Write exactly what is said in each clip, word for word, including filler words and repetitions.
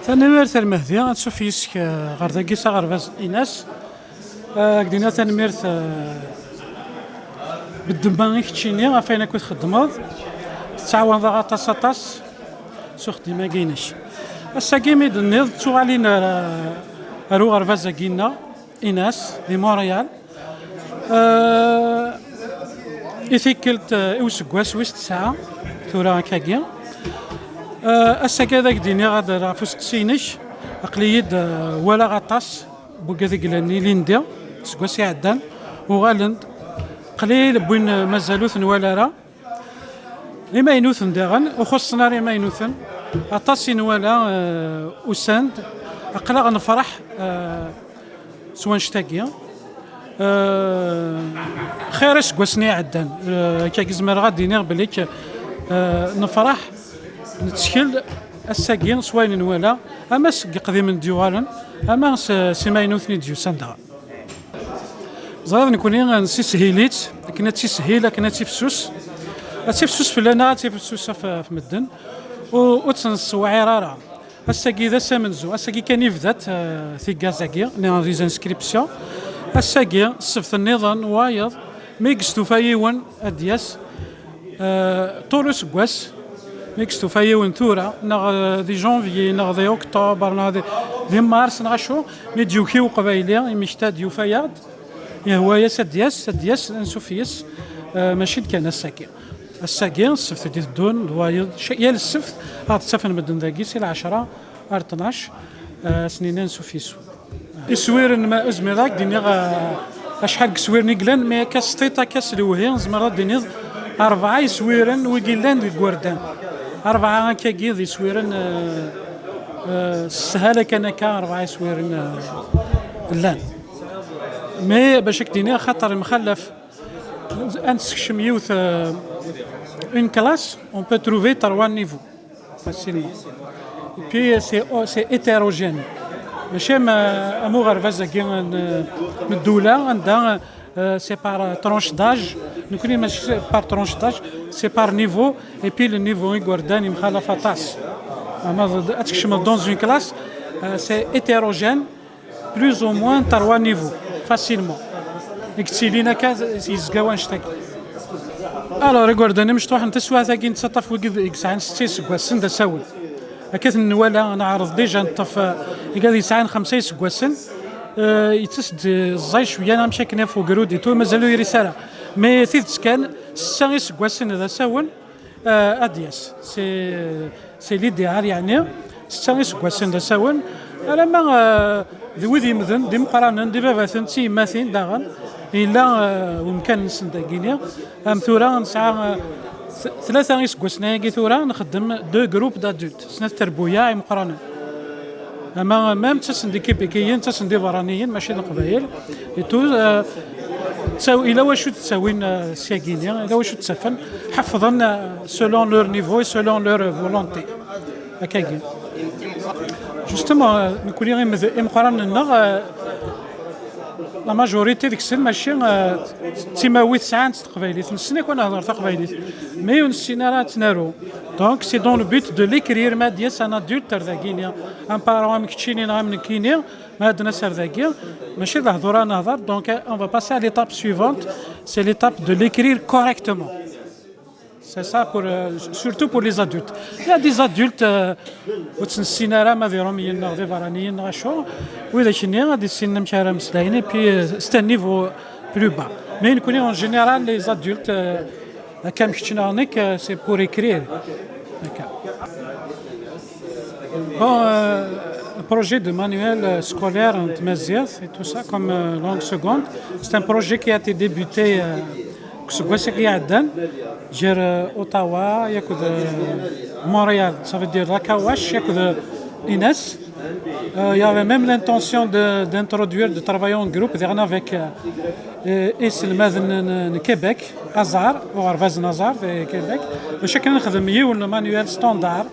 Tanemmirt a Lmehdi, ansuf yis-k, eh, ɣer dagi s aɣerbaz Inas. Eh, ad k-d-iniɣ tanemmirt, eh, beddemma i keččini ɣef wayen akk i txeddmeḍ. Tettɛawaneḍ-aɣ aṭas, aṭas s uxeddim-agi-inek. Ass-agi mi d-tenniḍ d tuɣalin ar, ar uɣerbaz-agi-nneɣ, Inas, di Montréal. Eh, i tikkelt, eh, i useggas wis tesɛa, tura akkagi. Eh, ass-agi ad ak-d-iniɣ ad rreɣ ɣef usteqsi-inek. Aql-iyi-d, eh, walaɣ aṭas n wigad i yellan ilindi, seg wass iɛeddan, uɣalen-d qlil n win, eh, mazal ur ten-wala ara. Imaynuten daɣen, ur xuṣṣen ara imaynuten. Aṭas i nwala, eh, usan-d. Aql-aɣ nefṛeḥ, eh, s wanect-agi. Eh, xir iseggasen iɛeddan. Eh, akkagi zemreɣ ad d-iniɣ belli k-, eh, nefṛeḥ, nettkel ass-agi s wayen nwala, ama seg iqdimen d-yuɣalen, ama s, s imaynuten i d-yusan daɣen. Ẓriɣ nekkni nessishil-itt akken ad tishil, akken ad tifsus. Ad tifsus fell-aneɣ, ad tifsus ɣef, ɣef medden. U, ur tt-nessewɛir ara. Ass-agi d ass amenzu. Ass-agi kan i bdat, eh, tigaz-agi, les inscriptions. Ass-agi, ssebt nniḍen, wayeḍ, mi yestufa yiwen ad d-yas, eh, ṭul useggas, mi yestufa yiwen tura, neɣ, eh, di janvier, neɣ di octobre, neɣ di, di mars, neɣ acu, mi d-yuki uqbayli, imekta-d, yufa-yaɣ-d, yehwa-yas ad d-yas, ad d-yas, ansuf yes, eh, mačči d kan ass-agi. Ass-agi, ssebt i d-iteddun, d wayeḍ, ca-, yal ssebt, ad ɣ-d-ttafen medden dagi, si lɛecṛa ar ṭnac, eh, ad sen-nini ansuf yes. Iswiren, ma zmireɣ ad k-d-iniɣ, eh, acḥal n yiswiren i yellan, mi akka s tiṭ, akka s lewhi, tzemreḍ ad d-tiniḍ rebɛa iswiren wi yellan deg igerdan. Rebɛa akkagi d iswiren, eh, eh, s sshala kan akka, rebɛa iswiren, eh, llan. Mais bac ad k-d-iniɣ, xaṭer yemxallaf, ad nessekcem yiwet, eh, une classe, on peut trouver trois niveaux. Facilement. Et puis, c'est, c'est hétérogène. Mačči am, am uɣerbaz-agi n, n ddula, anda, euh, c'est par tranche d'âge. Nekkni mačči par tranche d'âge, c'est par niveau. Et puis, le niveau n yigerdan yemxalaf aṭas. Ama d-, ad tkecmeḍ dans une classe, euh, c'est hétérogène. Plus ou moins trois niveaux, facilement. I yettilin akka, yezga wanect-agi. Alors, igerdan imecṭuḥen, taswiɛt-agi nettaṭṭaf wigad i yesɛan setta iseggasen d asawen. Akka ten-nwala, neɛreḍ déjà neṭṭef, eh, igad yesɛan xemsa iseggasen. Eh, yettas-d ẓẓay cwiya, neɣ amek akken ɣef ugrud et tout, mazal ur yris ara. Mais tidet kan, setta iseggasen d asawen, eh, ad d-yas. C'est, c'est l'idéal, yeɛni, setta iseggasen d asawen, alamma, eh, d wid yemmden, d imeqqranen, d ibabaten, d tiyemmatin daɣen, yella, eh, umkan-nsen dagini. Am tura, nesɛa, eh, t-, tlata iseggasen ayagi tura, nxeddem deux groupes d'adultes, snat terbuyaɛ imeqqranen. Ama même ttasen-d ikibikiyen, ttasen-d iberraniyen, mačči d leqbayel. Et tout, euh, ttaw-, ila wacu d-ttawin, euh, syagini, ila wacu d-ttafen, ḥeffḍen, euh, selon leur niveau et selon leur volonté. Akkagi. Justement, euh, nekkni imed-, imeqqranen-nneɣ, euh, la majorité deg-sen mačči, euh, d timawit sɛant s teqbaylit. Nessen akk ad nehder taqbaylit. Mais ur nessin ara ad tt-naru. Donc, c'est dans le but de l'écrire, ma d-yas un adulte ar dagini, un parent am keččini neɣ am nekkini, ma ad d-nas ar dagi, mačči d lehdur ara nehder, donc, euh, on va passer à l'étape suivante, c'est l'étape de l'écrire correctement. C'est ça pour, euh, surtout pour les adultes. Il y a des adultes, euh, ur tt-nessin ara, ma d iṛumiyen neɣ d ibeṛṛaniyen neɣ acu, widak-nni ad issinen amek ara meslayen, et puis, euh, c'est un niveau plus bas. Mais nekkni, en général, les adultes, euh, akka am kečč neɣ nekk, euh, c'est pour écrire. Akka. Bon, euh, projet de manuel, euh, scolaire en tmaziɣt et tout ça comme, euh, langue seconde. C'est un projet qui a été débuté, euh, deg useggas-agi iɛeddan, gar, euh, Ottawa akked, euh, Montréal, ça veut dire Rakawash akked, euh, Inas. Euh, il y avait même l'intention de, d'introduire, de travailler en groupe, diɣen avec, euh, euh, iselmaden n, n, n Québec, Azar, uɣerbaz n Azar de Québec. Bac akken ad nexdem yiwen n manuel standard,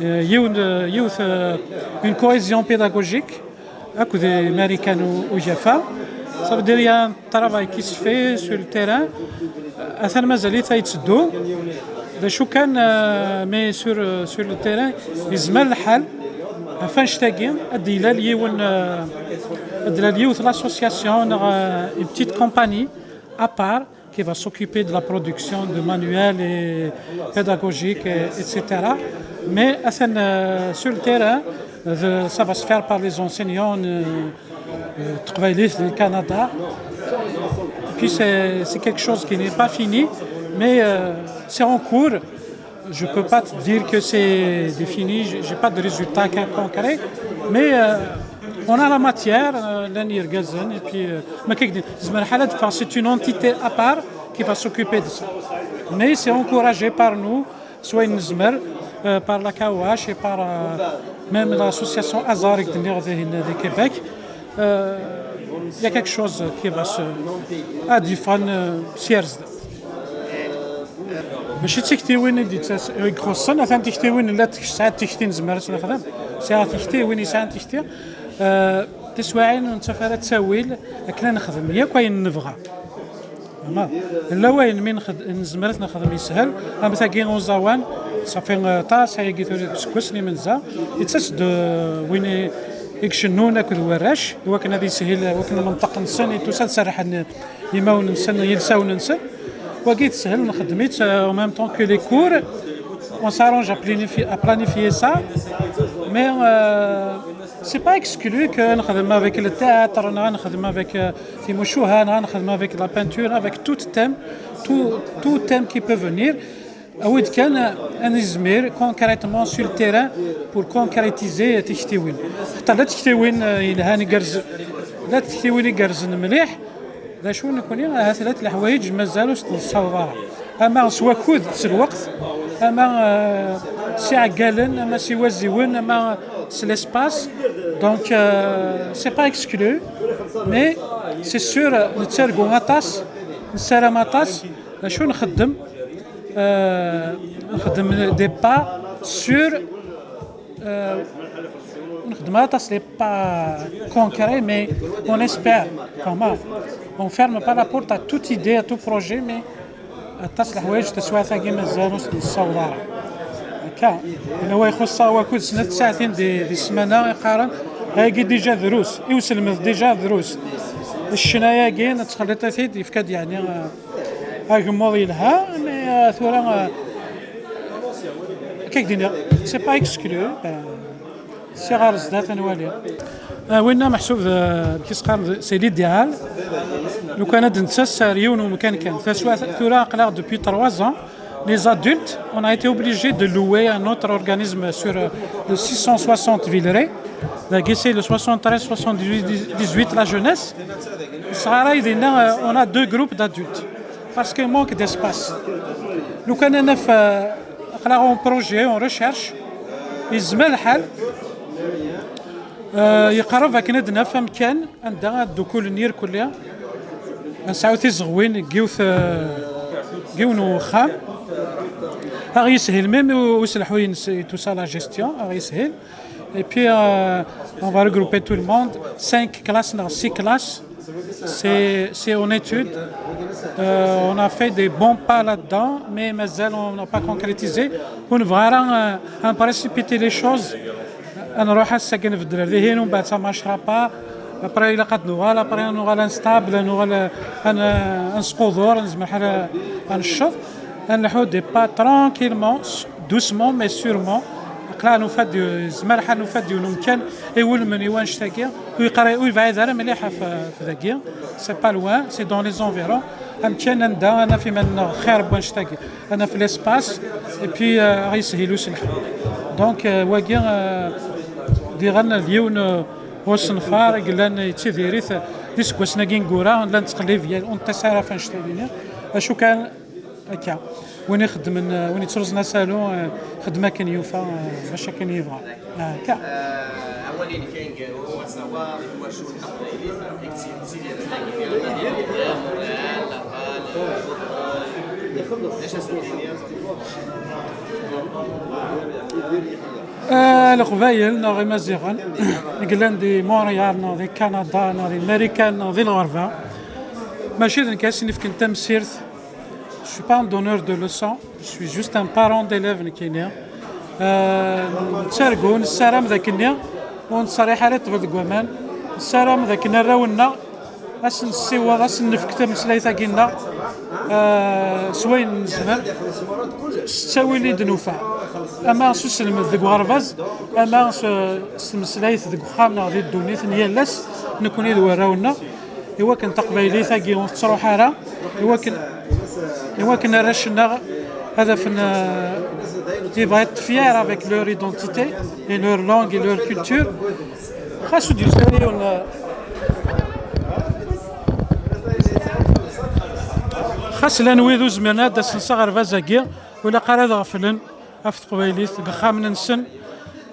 euh, yiwen, euh, yiwet, euh, une cohésion pédagogique, akked Marikan u, u Jaffa. Ça veut dire, il y a un travail qui se fait sur le terrain. Atan mazal-it ad yetteddu. D acu kan, euh, mais sur, euh, sur le terrain, yezmer lḥal Ɣef annect-agi, ad d-ilal yiwen, euh, ad d-ilal yiwet l'association neɣ, euh, une petite compagnie à part qui va s'occuper de la production de manuels et pédagogiques, et, et cetera. Mais atan, euh, sur le terrain, euh, ça va se faire par les enseignants, euh, euh, teqbaylit du Canada. Et puis c'est c'est quelque chose qui n'est pas fini, mais, euh, c'est en cours. Je peux pas te dire que c'est défini, j'ai j'ai pas de résultat concret, mais, euh, on a la matière, euh, llan yergazen, et puis, euh, ma kek di-, zmer ḥala d-, enfin, c'est une entité à part qui va s'occuper de ça. Mais c'est encouragé par nous, soit une zmer, euh, par la CAOH et par, euh, même l'association Azar i d-nniɣ dihin di Québec. Euh, il y a quelque chose qui va se, ad yeffɣen, euh, s yer zdat. Mačči d tiktiwin i d-yettas-, i ixuṣṣen, atan tiktiwin, llant sɛant tikti nezmer ad tt-nexdem, sɛiɣ tikti, win yesɛan tikti. Euh, tiswiɛin ur nettaf ara ttawil akken ad nexdem yakk ayen nebɣa. Ama, yella wayen mi nxed-, nezmer ad t-nexdem yeshel, am tagi uẓawan, ṣafi, euh, aṭas ayagi tura deg useggas n imenza, yettas-d, euh, win i, i icennun akked warrac, i wakken ad yeshil, i wakken lmenṭeq-nsen, i tusa ad serrḥen imawen-nsen, yilsawen-nsen. Wagi teshel, nxeddem-itt, euh, en même temps que les cours, on s'arrange à planifier, à planifier ça, mais, euh, c'est pas exclu que nxedem avec le théâtre, neɣ nxedem avec, euh, timucuha, neɣ nxedem avec la peinture, avec tout thème, tout, tout thème qui peut venir. Awi-d kan, euh, ad nizmir concrètement sur le terrain pour concrétiser tiktiwin. Xaṭer la tiktiwin, euh, yelhan igerrzen, la tiktiwin igerrzen mliḥ, d acu nekkni, ahat llant leḥwayeǧ mazal ur s-d-nessaweḍ ara. Ama s wakud, s lweqt, ama, euh, s iɛeggalen, ama s iwaziwen, ama s l'espace. Donc, euh, c'est pas exclu, mais c'est sûr, nettargu aṭas, nessaram aṭas, d acu nxeddem, euh, nxeddem des pas sur, euh, nxeddem aṭas, les pas concrets, mais on espère, vraiment. On ferme pas la porte à toute idée, à tout projet, mais aṭas leḥwayeǧ taswiɛt-agi mazal ur s-d-nessaweḍ ara. Akka, yella wa ixuṣṣ wakud snat tsaɛtin di, di ssmana iqqaren, ayagi déjà drus, i uselmed déjà drus. Ccna-agi, nettxelliṭ-it-id, yefka-d, yeɛni, euh, agemmuḍ yelha, mais, euh, tura, euh, akka i k-d-iniɣ, c'est pas exclu, euh, si ɣer zdat ad nwali. Euh, winna meḥsub d, d, c'est l'idéal. Lukan ad d-nettas ar yiwen umkan kan. Taswiɛt, tura aql-aɣ depuis trois ans, les adultes, on a été obligé de louer un autre organisme sur, euh, le six cent soixante Villeray. Dagi, c'est le soixante-treize soixante-dix-huit, la jeunesse. Sɣaray dinna, euh, on a deux groupes d'adultes. Parce que manque d'espace. Lukan ad naf, euh, aql-aɣ en projet, en recherche, yezmer lḥal, euh, yeqreb akken ad naf amkan anda ad ddukulen irkelli, ad nesɛu tizeɣwin deg yiwet, euh, deg yiwen n uxxam. Ad ɣ-yeshil même i uselḥu-ines, et tout ça, la gestion, ad ɣ-yeshil. Et puis, euh, on va regrouper tout le monde. Cinq classes, non, six classes. C'est, c'est en étude. Euh, on a fait des bons pas là-dedans, mais mazal on n'a pas concrétisé. On va, euh, on précipiter les choses. On aura à se faire. Après, il a quatre nouvelles. Après, on aura l'instable, on aura le, un, un scoudor, on se met à, à, on des pas tranquillement, doucement mais sûrement. Aql-aɣ nufa-d, yezmer lḥal nufa-d yiwen umkan iwulmen i wannect-agi, ur yeqra-, ur yebɛid ara mliḥ ɣef, ɣef dagi. C'est pas loin, c'est dans les environs. Amkan anda ad naf iman-nneɣ xir n wannect-agi, ad naf l'espace, et puis, euh, ad ɣ-yeshil uselḥu. Donc, euh, wagi, euh, diɣen d yiwen, euh, usenfar i yellan yettidir-it d iseggasen-agi ineggura, nella nettqellib, ur neṭṭis ara ɣef wannect-agi. Acu kan, akka. Win ixeddmen, win yettruẓen asalu, eh, xeddem akken yufa, eh, bac akken yebɣa. Eh, akka. Eh, awal-inek aneggaru, asawaḍ, twacult taqbaylit, i yettidiren dagi di Remadian, Montréal, Laval, Bordeaux, d acu ad s-tiniḍ? Eh, Leqbayel neɣ Imaziɣen i yellan di Montréal neɣ di Canada neɣ di Marikan neɣ di lɣerba, mačči d nekk ad sen-ifken tamsirt. Je suis pas un donneur de leçons, je suis juste un parent d'élève, nekkini. Euh, nettargu, nessaram d akken-nni Ur nettserriḥ ara i ṭṭbel deg waman. Nessaram d akken arraw-nneɣ ad sen-nessiweḍ, ad sen-nefk tameslayt-agi-nneɣ, eh, s wayen nezmer, s ttawil i d-nufa, ama s uselmed deg uɣerbaz, ama s, s tmeslayt deg uxxam neɣ di ddunit n yal ass, nekkni d warraw-nneɣ, i wakken taqbaylit-agi ur tettruḥ ara, i wakken, i wakken arrac-nneɣ ad afen, euh, ils vont être fiers avec leur identité et leur langue et leur culture. Xas ur d-yusi ara yiwen, euh, xas llan wid ur zmiren ad d-asen s aɣerbaz-agi, ur ilaq ara ad ɣeflen ɣef teqbaylit deg yexxamen-nsen,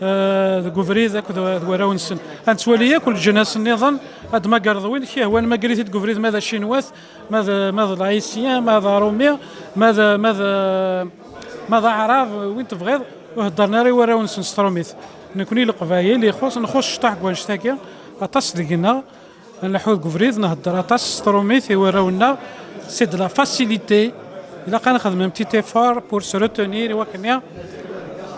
eh, deg ubrid akked d warraw-nsen. Ad nettwali akk leǧnas nniḍen, ad d-magreḍ win k-yehwan, mager-it-id deg ubrid, ma d acinwat, ma d, ma d lɛisyan, ma d aṛumi, ma d, ma d, ma d aɛrab, win tebɣiḍ, ur heddren ara i warraw-nsen s trumit. Nekni leqbayel ixuṣ, nxuṣ cṭaḥ deg wannect-agi, aṭas deg-neɣ. Ad nleḥḥu deg ubrid, nhedder aṭas s trumit i warraw-nneɣ. C'est de la facilité. Ilaq ad nexdem un petit effort pour se retenir, i wakken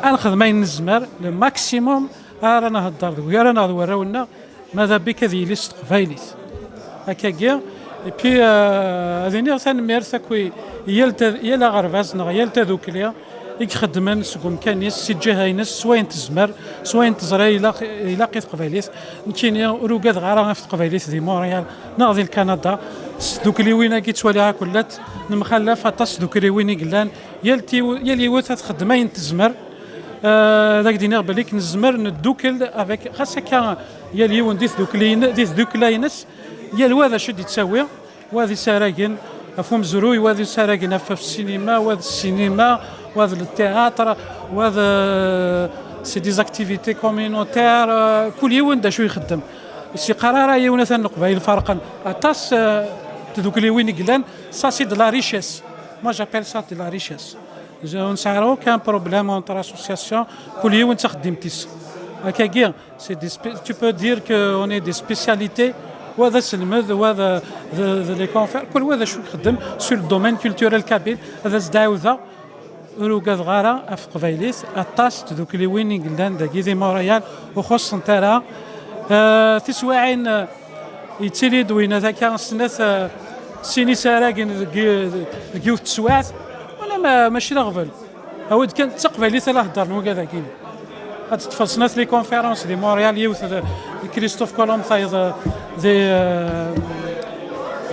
ad nexdem ayen nezmer, le maximum, ara nhedder deg ugar-aneɣ d warraw-nneɣ, ma d abik ad yili s teqbaylit. Akkagi. Et puis, euh, ad iniɣ tanemmirt akk i yal ta-, yal aɣerbaz neɣ yal tadukli i ixeddmen seg umkan-is, si lǧiha-ines, s wayen tezmer, s wayen teẓra ilaq, ilaq i teqbaylit. Nekkini ur ugadeɣ ara ɣef teqbaylit di Montréal neɣ di Lkanada. S tdukliwin-agi ttwaliɣ akk llant, nemxallaf aṭas s tdukliwin i yellan. Yal tiw-, yal yiwet ad txeddem ayen tezmer. Euh, ad ak-d-iniɣ belli nezmer neddukel avec, xas akka, yal yiwen di tdukli-, di tdukla-ines, yal wa d acu i d-yettawi. Wa d isaragen ɣef umezruy, wa d isaragen ɣef, ɣef ssinima, wa d ssinima, wa d le théâtre, wa d, euh, c'est des activités communautaires, euh, kul yiwen d acu ixeddem. Ur s-yeqqar ara yiwen atan Leqbayel ferqen. Aṭas, euh, tdukliwin i yellan, ça c'est de la richesse. Moi j'appelle ça de la richesse. Je, ur nesɛi ara aucun problème entre associations, kul yiwen d taxeddimt-is. Akkagi, c'est des spé-, tu peux dire qu'on est des spécialités, wa d aselmed, wa d, d, d les conférences, kul wa d acu ixeddem sur le domaine culturel kabyle, ad as-d-ɛawdeɣ, ur ugadeɣ ara ɣef teqbaylit, aṭas n tdukliwin i yellan dagi di Montréal, ur xuṣṣent ara. Euh, tiswiɛin, euh, yettili-d winna akka snat, euh, sin isaragen deg, deg yiwet teswiɛt, wala ma, mačči d aɣbel. Awi-d kan d taqbaylit ara heddren wigad-agi. Ad teṭṭfeḍ snat les conférences di Montréal, yiwet d, d Christophe Colomb, tayeḍ, euh, di, euh,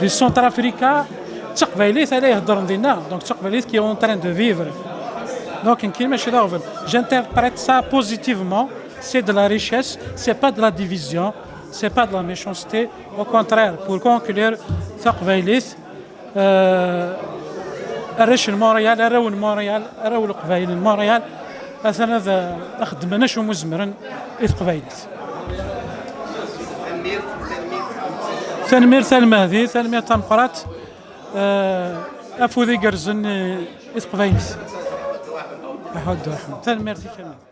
di Centrafrica, d taqbaylit ara iheddren dinna, donc d taqbaylit qui est en train de vivre. Donc nekkini mačči d aɣbel. J'interprète ça positivement, c'est de la richesse, c'est pas de la division, c'est pas de la méchanceté. Au contraire, pour conclure, taqbaylit, euh, arrac n Montréal, arraw n Montréal, arraw n Leqbayel n Montréal, atan ad, ad xeddmen acu umi zemren i teqbaylit. Tanemmirt a Lmehdi, tanemmirt tameqqrant, euh, afud igerrzen i, i teqbaylit. Aḥudd Ṛeḥma. Tanemmirt-ik a Lmehdi.